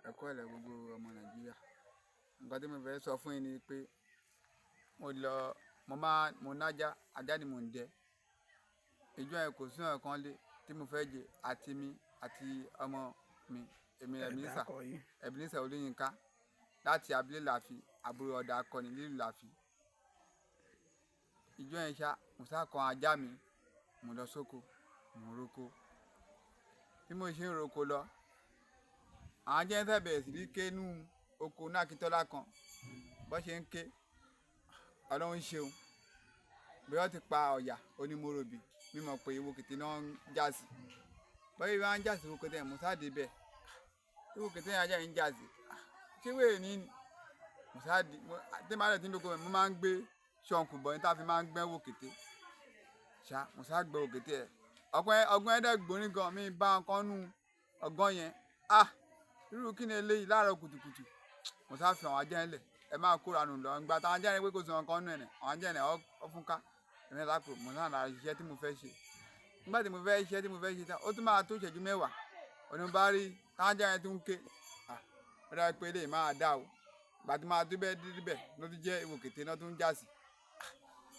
Ẹ kú ìrọ̀lẹ́ gbogbo ọmọ Nàìjíríà. Nǹkan tí mo fẹ́ sọ fún yín ni pé mo lọ, mo máa, mo nájà, ajá ni mò ń dẹ. Ìjọ yẹn kò sí ǹkan lé tí mo fẹ́ jẹ àti mi àti ọmọ mi, èmi Ẹ Ebenezer, dákọ yín. Ebenezer Olúyinká láti abúlé Làfí, àbúrò ọ̀dà akọni nílùú Làfí. Ìjọ yẹn ṣá, mo sá kan ajá mi, mo lọ sóko, mo ń roko. Bí mo ṣe ń roko lọ, àwọn ajá yẹn fẹ́ bẹ̀rẹ̀ sí ní ké nú oko ní Akíntọ́lá kan. Bó ṣe ń ké, Ọlọ́run ṣeun. Bí wọ́n ti pa ọ̀yà onímọ̀rọ̀bì, mímọ̀ pé ìwo kété náà ń jà sí. Bó ṣe wá ń jà sí ìwo kété yẹn, mo sá dé ibẹ̀. Ìwo kété yẹn ajá yẹn ń jà sí. Ṣé wèrè ni? Mo sá dé, mo, tí màá dẹ̀ tí ń roko, mo máa ń gbé ṣọ̀ǹkù bọ̀ ní tí a fi máa ń gbẹ́ ìwo kété. Ṣá, mo sá gbẹ́ ìwo kété yẹn. Ọgbọ́n, ọgbọ́n yẹn dẹ̀ gbórí gan, mi bá nǹkan nú ọgbọ́n yẹn. Ah! Irú kí ni eléyìí láàárọ̀ kùtùkùtù? Mo sá fi àwọn ajá yẹn lẹ̀. Ẹ máa kóra nù lọ. Ìgbà tí àwọn ajá yẹn pé kò sí nǹkan nú ẹ̀ ní, àwọn ajá yẹn ó fún ká. Èmi náà sákòó, mo sá lọ ṣiṣẹ́ tí mo fẹ́ ṣe. Nígbà tí mo fẹ́ ṣiṣẹ́ tí mo fẹ́ ṣe tán, ó tún máa tó ìṣẹ́jú mẹ́wàá. Òní mo bá rí tí àwọn ajá yẹn tún ń ké. Ah! Ó dà pé eléyìí máa dà o. Ìgbà tí màá tó bẹ́ẹ̀ dé ibẹ̀ ló tún jẹ́ ìwo kété náà tún ń jà sí. Ah!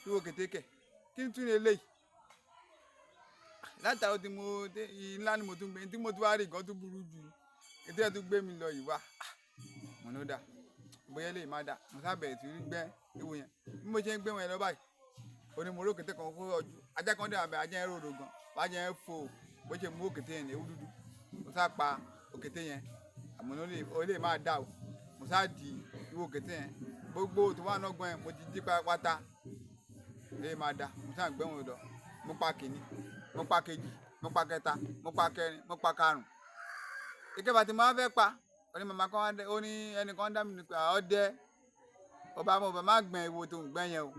Ìwo kété kẹ̀. Kí n tún ní eléyìí? Látara tí mo dé, ńlá ni mo tún gbé, tí mo tún wá rí nǹkan tó burú jù. Kété ẹ tún gbé mi lọ yìí wá. Ah! Mo ní ó dà. Bóyá eléyìí máa dà. Mo sá bẹ̀rẹ̀ sí ní gbẹ́ ìwo yẹn. Bí mo ṣe ń gbé wọn lọ báyìí, òní mo rí òkété kan kó yọjú. Ajá kan dé wà bẹ́ẹ̀, ajá yẹn rorò gan. Ajá yẹn fò bó ṣe mú òkété yẹn ní ewu dúdú. Mo sá pa òkété yẹn. Àmọ́ ó lè máa dà o. Mo sá di ìwo òkété yẹn. Gbogbo tó wà nínú ọgbọ́n yẹn mo ti dí pátápátá. Eléyìí máa dà. Mo sá ń gbẹ́ wọn lọ. Mo pa kìíní, mo pa kejì, mo pa kẹta, mo pa kẹrin, mo pa karùn-ún. Ìkẹfà tí mo máa fẹ́ pa, ó ní màmá kan wá dé, ó ní ẹni kan dá mi ní pé, ọdẹ, ọba mo bá má gbẹ́ ìwo tó ń gbẹ́ yẹn o.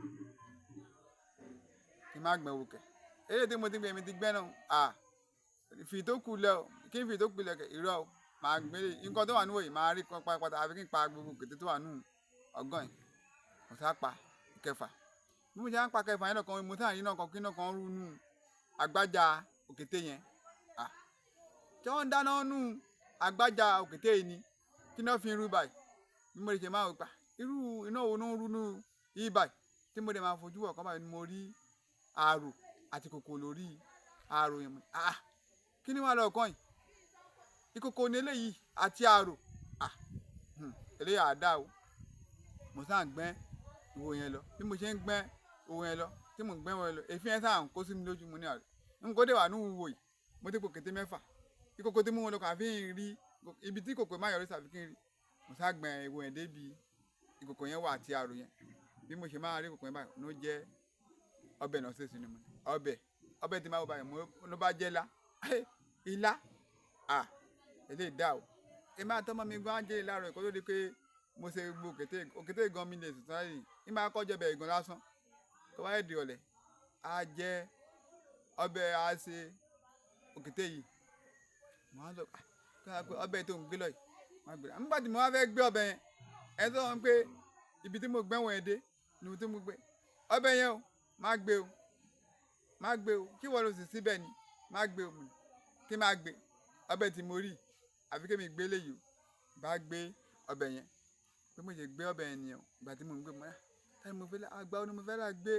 Kí n má gbẹ́ ìwo kẹ̀. Eléyìí tí mo ti gbẹ́, èmi ti gbẹ́ náà. À, fi tó kù lẹ́ o. Kí n fi tó kù lẹ́ kẹ̀, irọ́ o. Màá gbé nǹkan tó wà nínú yìí, màá rí kan pátápátá àbí kí n pa gbogbo òkété tó wà nínú ọgbọ́n yìí. Mo sá pa ìkẹfà. Bí mo ṣe ń pa kẹfà yẹn lọ́kàn, mo sá rí iná kan kí iná kan rú nú agbájá òkété yẹn. À, ṣé wọ́n ń dáná nú agbájá òkété yìí ni? Kí iná fi ń rú báyìí? Bí mo ṣe máa wò pé, irú iná wo ló ń rú nú yìí báyìí? Tí mo dẹ̀ máa fojú wò kan báyìí ni mo rí àrò àti kòkò lórí àrò yẹn. Ah! Kí ni wọ́n lọ kàn yìí? Ìkòkò ní eléyìí àti àrò. Ah! Eléyìí á dà o. Mo sá ń gbẹ́ ìwo yẹn lọ. Bí mo ṣe ń gbẹ́ ìwo yẹn lọ, tí mò ń gbẹ́ wọn lọ, èéfín yẹn sá ń kó sí mi lójú, mo ní àrò. Nǹkan dé wà nínú ìwo yìí, mo ti po òkété mẹ́fà. Ìkòkò tí mú wọn lọ kàn fi ń rí ibi tí ìkòkò máa yọrí sí àfi kí n rí. Mo sá gbẹ́ ìwo yẹn dé ibi ìkòkò yẹn wà àti àrò yẹn. Bí mo ṣe máa rí ìkòkò yẹn báyìí, ló jẹ́ ọbẹ̀ náà ṣe sínú mi. Ọbẹ̀, ọbẹ̀ tí màá wò báyìí, mo ló bá jẹ́ ilá. Ilá. À, eléyìí dà o. Èmi àti ọmọ mi gan jẹ láàárọ̀ kó tó di pé mo ṣe gbogbo òkété, òkété gan mi lè sùn tán yìí. Ní máa kọ́ jẹ ọbẹ̀ gan lásán. Tó bá di ìrọ̀lẹ́, a jẹ ọbẹ̀ a ṣe òkété yìí. Mo máa ń sọ, ah, kí ọbẹ̀ tó ń gbé lọ yìí, má gbé. Nígbà tí mo bá fẹ́ gbé ọbẹ̀ yẹn, ẹ sọ wọn pé ibi tí mo gbẹ́ wọn dé ni ibi tí mo gbé. Ọbẹ̀ yẹn o, má gbé o. Má gbé o. Kí ìwọ ló sì síbẹ̀ ni? Má gbé o. Kí má gbé. Ọbẹ̀ tí mo rí, àbí kí èmi gbé léyìí o. Bá gbé ọbẹ̀ yẹn. Bí mo ṣe gbé ọbẹ̀ yẹn nìyẹn o. Ìgbà tí mò ń gbé, mo ní, ah, mo fẹ́ lá, àgbà wo ni mo fẹ́ lá gbé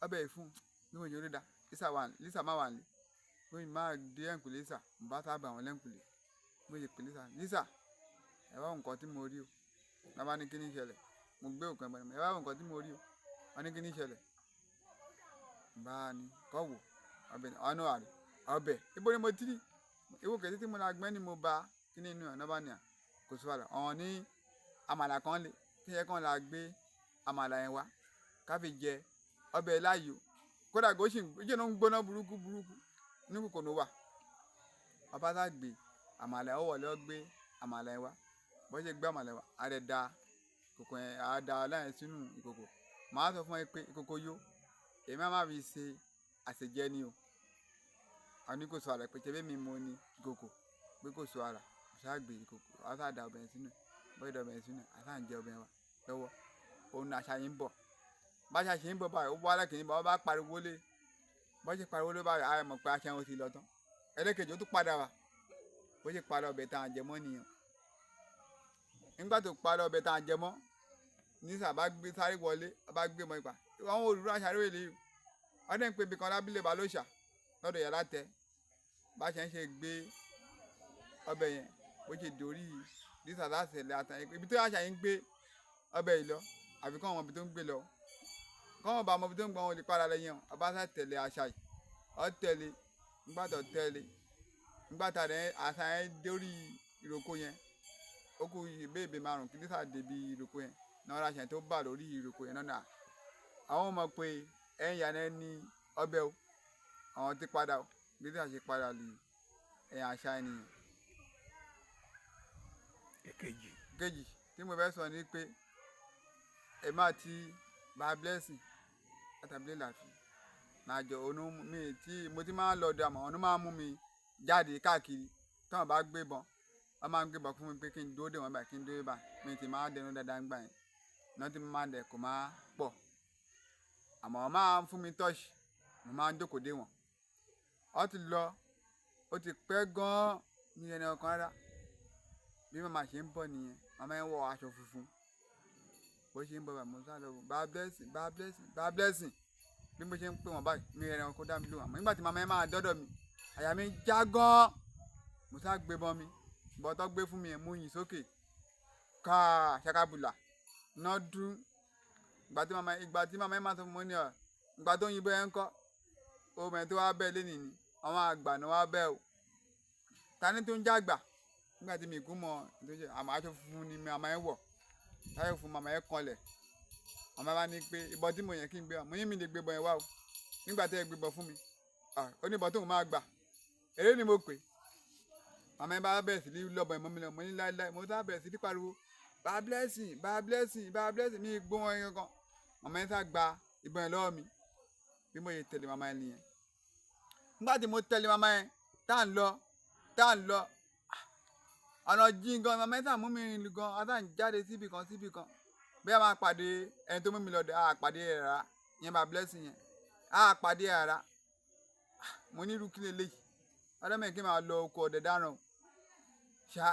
ọbẹ̀ yìí fún? Bí mo ṣe rí dà, Lisa wà, Lisa má wà nílé. Bí mo máa dé ẹ̀yìnkùlé Lisa, mo bá sábà wọn lẹ́yìnkùlé. Bí mo ṣe pè Lisa, Lisa, ẹ wá wo nǹkan tí mo rí o. Wọ́n bá ní kí ni ṣẹlẹ̀. Mo gbé òkú ẹ̀, ẹ wá wo nǹkan tí mo rí o. Wọ́n ní kí ni ṣẹlẹ̀. Mo bá ní, kọ́ wò, ọbẹ̀ náà, ọ̀nà àrí, ọbẹ̀. Ibo ni mo ti rí? Ìwo òkété tí mo la gbẹ́ ni mo bá kí nínú ẹ̀, wọ́n bá ní à, kò sí wàhálà. Ọ̀hún ní àmàlà kan lé, kí ẹ kàn la gbé àmàlà yẹn wá ká fi jẹ ọbẹ̀ láàyò. Kódà kó sì ń, ìjẹ́ náà ń gbóná burúkú burúkú ní kòkò ló wà. Ọba sá gbé àmàlà, ó wọlé ó gbé àmàlà yẹn wá. Bó ṣe gbé àmàlà yẹn wá, a dẹ̀ da ìkòkò yẹn, a da ilá yẹn sínú ìkòkò. Màá sọ fún ẹ pé ìkòkò yó, èmi a máa fi ṣe àsèjẹ ni o. A ní kò sọ àrà pé ṣe bí èmi mo ní ìkòkò, pé kò sọ àrà. Mo sá gbé ìkòkò, a sá da ọbẹ̀ yẹn sínú ẹ̀. Bó ṣe da ọbẹ̀ yẹn sínú ẹ̀, a sá ń jẹ ọbẹ̀ wa lọ́wọ́. Òun ni àṣà yìí ń bọ̀. Bá àṣà ṣe ń bọ̀ báyìí, ó wá lẹ́kìnní bá, ó bá pariwo lé. Bó ṣe pariwo lé báyìí, a mọ̀ pé àṣà yẹn ó ti lọ tán. Ẹlẹ́kejì ó tún padà wá. Bó ṣe padà ọbẹ̀ tá a jẹ mọ́ nìyẹn. Nígbà tó parí ọbẹ̀ tá a jẹ mọ́, nísà bá gbé sáré wọlé, bá gbé mọ́ ipa. Àwọn olùdó aṣàríwé lè wọ́n dẹ̀ ń pe ibì kan lábílẹ̀ Balóṣà lọ́dọ̀ yàrá tẹ. Bá ṣe ń ṣe gbé ọbẹ̀ yẹn, bó ṣe dórí nísà láti ẹ̀lẹ́ àtàn. Ibi tó àṣà yẹn ń gbé ọbẹ̀ yìí lọ, àfi kọ́ àwọn ibi tó ń gbé lọ. Kọ́ wọn bá mọ ibi tó ń gbé wọn lè padà lẹ́yìn ọ̀. Ọba sá tẹ̀lé àṣà yìí. Ó tẹ̀lé, nígbà tó tẹ̀lé, nígbà tá rẹ̀ àṣà yẹn dórí ìrókò yẹn, ó kú bèbè márùn-ún kí nísà dé ibi ìrókò yẹn. Náà àṣà yẹn tó bà lórí ìrókò yẹn náà. Àwọn mọ̀ pé ẹ̀yìn yẹn ní ọbẹ̀ o. Àwọn tí padà o. Bí nísà ṣe padà lè ẹ̀yìn àṣà ènìyàn. Èkejì. Kejì tí mo fẹ́ sọ ni pé èmi àti Baba Blessing àtàbílẹ̀ làfi. Nàjọ òun mi tí mo ti máa ń lọ dé àmọ́ òun máa ń mú mi jáde káàkiri. Tí wọ́n bá gbé bọn, wọ́n máa ń gbé bọn fún mi pé kí n dúró dè wọ́n báyìí, kí n dúró báyìí. Mi ti máa ń dẹnu dáadáa nígbà yẹn. Iná tí mo máa ń dẹ̀ kò máa pọ̀. Àmọ́ wọ́n máa ń fún mi tọ́ọ̀ṣì, mo máa ń jókòó dè wọ́n. Ó ti lọ, ó ti pẹ́ gan-an ní ẹni ọ̀kan rárá. Bí màmá ṣe ń bọ̀ nìyẹn, màmá yẹn wọ aṣọ funfun. Bó ṣe ń bọ̀ báyìí, mo sá lọ, Baba Blessing, Baba Blessing, Baba Blessing. Bí mo ṣe ń pè wọ́n báyìí, mi ò rẹran kó dá mi lóhùn. Àmọ́ nígbà tí màmá yẹn máa dọ́dọ̀ mi, àyà mi já gan-an. Mo sá gbé bọn mi, ìbọn tó gbé fún mi yẹn, mo yìn sókè. Káà, ṣakabùlà. Iná dún. Ìgbà tí màmá yẹn máa sọ fún mi ní ọ̀, ìgbà tó ń yin bọ́ yẹn ń kọ́. Ó mọ ẹni tó wá bẹ́ẹ̀ lénìí ni, àwọn àgbà náà wá bẹ́ẹ̀ o. Ta ni tó ń jágbà? Nígbà tí mi kú mọ, tó jẹ́, àmọ́ aṣọ funfun ni màmá yẹn wọ̀. Aṣọ funfun màmá yẹn kanlẹ̀. Màmá bá ní pé ìbọn tí mo yẹn kí n gbé wá. Mo ní mi lè gbé ìbọn yẹn wá o. Nígbà tí ẹ gbé ìbọn fún mi, ó ní ìbọn tóun máa gbà. Eré ni mo pè. Màmá yẹn bá bẹ̀rẹ̀ sí ní lọ́bọ̀ ìmọ̀ mi lọ. Mo ní láíláí, mo sá bẹ̀rẹ̀ sí ní pariwo. Baba Blessing, Baba Blessing, Baba Blessing. Mi gbó wọn yẹn kan. Màmá yẹn sá gba ìbọn yẹn lọ́wọ́ mi. Bí mo ṣe tẹ̀lé màmá yẹn nìyẹn. Nígbà tí mo tẹ̀lé màmá yẹn, tá ń lọ, tá ń lọ. Ọ̀nà jín gan, màmá yẹn sá mú mi rìn gan. A sá ń jáde síbi kan, síbi kan. Bí a máa pàdé ẹni tó mú mi lọ dé, a pàdé ẹ̀ rárá. Ìyẹn Baba Blessing yẹn. A pàdé ẹ̀ rárá. Mo ní irú kí leléyìí. Ọlọ́mọ yẹn kí n máa lọ oko ọdẹ dáràn o. Ṣá,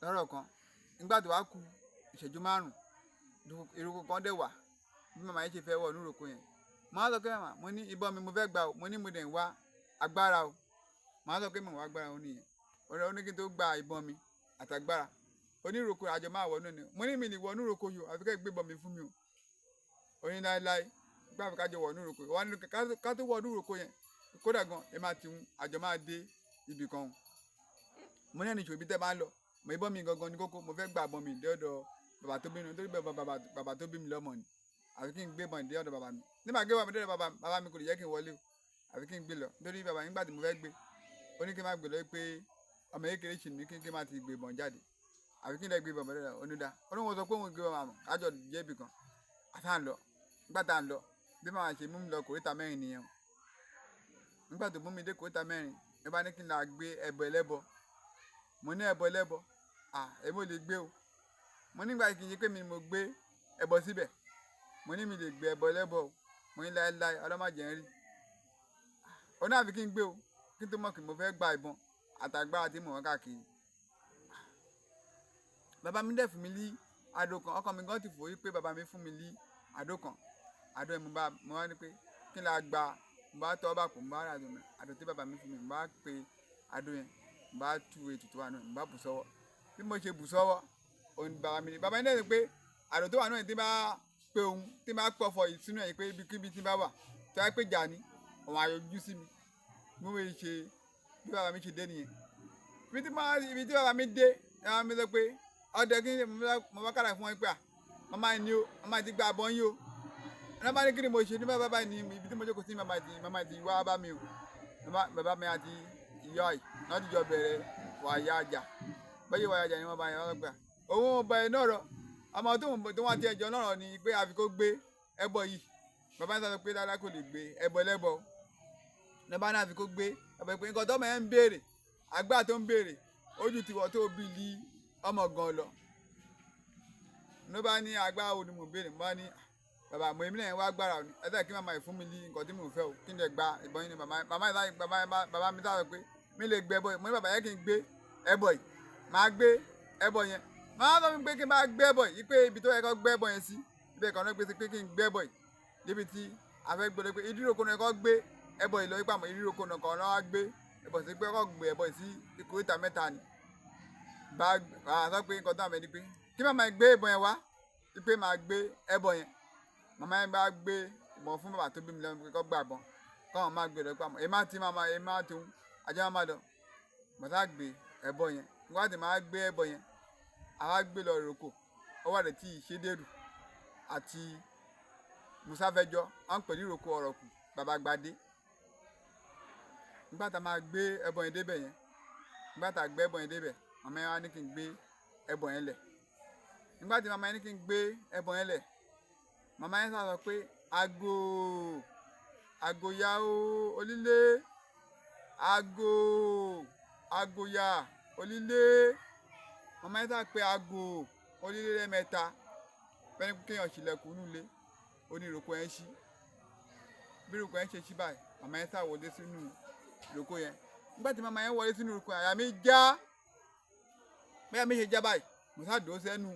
lọ́rọ̀ kan. Nígbà tó wá ku ìṣẹ́jú márùn-ún, ìrókò kan dẹ̀ wà. Bí màmá yẹn ṣe fẹ́ wọ̀ inú ìrókò yẹn. Mo wá sọ pé màmá, mo ní ìbọn mi mo fẹ́ gbà o. Mo ní mo dẹ̀ ń wá agbára o. Mo wá sọ pé mo ń wá agbára o nìyẹn. Ó ní kí n tó gba ìbọn mi àtàgbára. Ó ní ìrókò àjọ máa wọ̀ inú ni. Mo ní mi lè wọ inú ìrókò yìí o, àfi kí ẹ gbé ìbọn mi fún mi o. Ó ní láíláí, gbà fi ká jọ wọ̀ inú ìrókò. Ó wá ní ká tó wọ inú ìrókò yẹn, kódà gan, èmi àti òun àjọ máa dé ibì kan o. Mo ní ẹni ṣòbí tẹ́ bá ń lọ. Mo ìbọn mi gangan ní kókó, mo fẹ́ gba ìbọn mi dé ọ̀dọ̀ bàbá tó bí mi, nítorí bẹ́ẹ̀ bàbá tó bí mi lọ́mọ ni. Àfi kí n gbé ìbọn dé ọ̀dọ̀ bàbá mi. Nígbà gbé ìbọn mi dé ọ̀dọ̀ bàbá mi, bàbá mi kò lè jẹ́ kí n wọlé o. Àfi kí n gbé lọ. Nítorí bàbá mi nígbà tí mo fẹ́ gbé, ó ní kí n má gbé lọ pé ọmọ kékeré ṣì ní kí n má ti gbé ìbọn jáde. Àfi kí n lè gbé ìbọn dé ọ̀dọ̀ onídàá. Ó ní wọ́n sọ pé òun gbé ìbọn àmọ́ ká jọ dé ibì kan. A sá ń lọ. Nígbà tá ń lọ, bí màmá ṣe mú mi lọ kòríta mẹ́rin nìyẹn o. Nígbà tó mú mi dé kòríta mẹ́rin, ó bá ní kí n lọ gbé ẹbọ ẹlẹ́bọ. Mo ní ẹbọ ẹlẹ́bọ. À, èmi ò lè gbé o. Mo ní ìgbà kí n ṣe pé mi ni mo gbé ẹbọ síbẹ̀. Mo ní mi lè gbé ẹbọ ẹlẹ́bọ o. Mo ní láíláí, Ọlọ́run má jẹ́ ń rí. Ó ní àfi kí n gbé o. Kí n tó mọ̀ pé mo fẹ́ gba ìbọn àtàgbára tí mò ń wá káàkiri. Bàbá mi dẹ̀ fún mi ní àdó kan. Ọkàn mi gan ti fò wípé bàbá mi fún mi ní àdó kan. Àdó yẹn mo bá ní pé kí n lọ gba, mo bá tọ́ bá kù, mo bá ra àdó mi. Àdó tí bàbá mi fún mi, mo bá pe àdó yẹn, mo bá tú ètùtù wà nínú ẹ̀, mo bá bù sọ́wọ́. Bí mo ṣe bù sọ́wọ́, òun ni bàbá mi ní. Bàbá mi dẹ̀ ní pé àdó tó wà nínú ẹ̀ tí bá pe òun, tí bá pọ̀fọ̀ yìí sínú ẹ̀ pé ibikíbi tí bá wà, tí wọ́n bá pé jà ní, òun á yọjú sí mi. Bí mo ṣe, bí bàbá mi ṣe dé nìyẹn. Ibi tí bàbá mi dé, bàbá mi sọ pé ọdẹ kí ni mo bá kàrà fún wọn pé à, màmá yìí ni o, màmá yìí ti gba àbọ̀ yín o. Wọ́n bá ní kí ni mo ṣe ní bàbá báyìí ní ibi tí mo jókòó sí màmá ti wá bá mi o. Bàbá mi àti ìyá yìí náà ti jọ bẹ̀rẹ̀ wàyà àjà. Bẹ́ẹ̀ wàyà àjà ni wọ́n bá yẹn wọ́n gbà. Òun ò bá ẹ náà rọ. Ọmọ tó wọ́n ti ẹjọ́ náà rọ ni pé àfi kó gbé ẹbọ yìí. Bàbá mi sọ pé rárá kò lè gbé ẹbọ ẹlẹ́bọ. Ní bá náà àfi kó gbé ẹbọ pé nǹkan tọ́mọ yẹn ń béèrè, àgbà tó ń béèrè, ojú tiwọ̀ tó bí lí ọmọ gan lọ. Ní bá ní agbára wo ni mò ń béèrè, mo bá ní bàbá mo èmi náà wá agbára o ní. Ẹ jẹ́ kí màmá yìí fún mi ní nǹkan tí mò ń fẹ́ o. Kí n lè gba ìbọn yín ni bàbá mi sọ pé mi lè gbé ẹbọ yìí. Mo ní bàbá yẹn kí n gbé ẹbọ yìí. Màá gbé ẹbọ yẹn. Màmá sọ fún mi pé kí n máa gbé ẹbọ yìí, pé ibi tó yẹ kó gbé ẹbọ yẹn sí, ibẹ̀ kan náà gbé sí, pé kí n gbé ẹbọ yìí débi tí a fẹ́ gbé lọ, pé ìdíròkọ náà kó gbé ẹbọ yìí lọ, pé àmọ́ ìdíròkọ náà kan náà gbé ẹbọ sí, pé kó gbé ẹbọ yìí sí ìkóríta mẹ́ta ni. Bá a sọ pé nǹkan tó wà mẹ́ ni pé kí màmá yẹn gbé ìbọn yẹn wá, pé màá gbé ẹbọ yẹn. Màmá yẹn bá gbé ìbọn fún bàbá tó bí mi lọ́mọ pé kó gbà bọ́n, káwọn máa gbé lọ, pé àmọ́ èmi àti màmá èmi àti òun ajá máa lọ. Màtá gbé ẹbọ yẹn, nígbà tí màá gbé ẹbọ yẹn, àwa gbé lọ ìrókò, ó wà létí Ìṣédèrú àti Musafẹjọ, à ń pè ní ìrókò Ọ̀rọ̀kù bàbá Gbadé. Nígbà tá a máa gbé ẹbọ yẹn débẹ̀ yẹn, nígbà tá a gbé ẹbọ yẹn débẹ̀, màmá yẹn wá ní kí n gbé ẹbọ yẹn lẹ̀. Nígbà tí màmá yẹn ní kí n gbé ẹbọ yẹn lẹ̀, màmá yẹn sá sọ pé ago agoya o onílé, ago agoya onílé. Màmá yẹn sá pé ago onílé lẹ́ẹ̀mẹ́ta, bẹ́ẹ̀ ni kéèyàn ṣílẹ̀kùn inú ilé, ó ní ìrókò yẹn ṣí. Bí ìrókò yẹn ṣe ṣí báyìí, màmá yẹn sá wọlé sínú ìrókò yẹn. Nígbà tí màmá yẹn wọlé sínú ìrókò yẹn, àyà mi já. Bóyá mi ṣe já báyìí, mo sá dúró sẹ́nu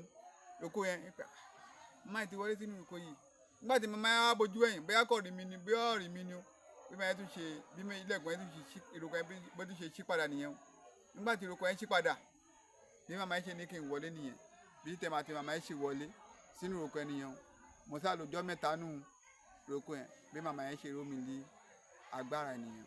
ìrókò yẹn. Màmá yẹn ti wọlé sínú ìrókò yìí. Nígbà tí màmá yẹn wá bojú ẹ̀yìn, bóyá kò rí mi ni, bóyá ó rí mi ni o. Bí màmá yẹn tún ṣe, bí ilẹ̀kùn yẹn tún ṣe ṣí, ìrókò yẹn bó tún ṣe ṣí padà nìyẹn o. Nígbà tí ìrókò yẹn ṣí padà, bí màmá yẹn ṣe ní kí n wọlé nìyẹn. Bí tèmi àti màmá yẹn ṣe wọlé sínú ìrókò yẹn nìyẹn o. Mo sá lọ́jọ́ mẹ́ta nù ìrókò yẹn, bí màmá yẹn ṣe ró mi ní agbára nìyẹn.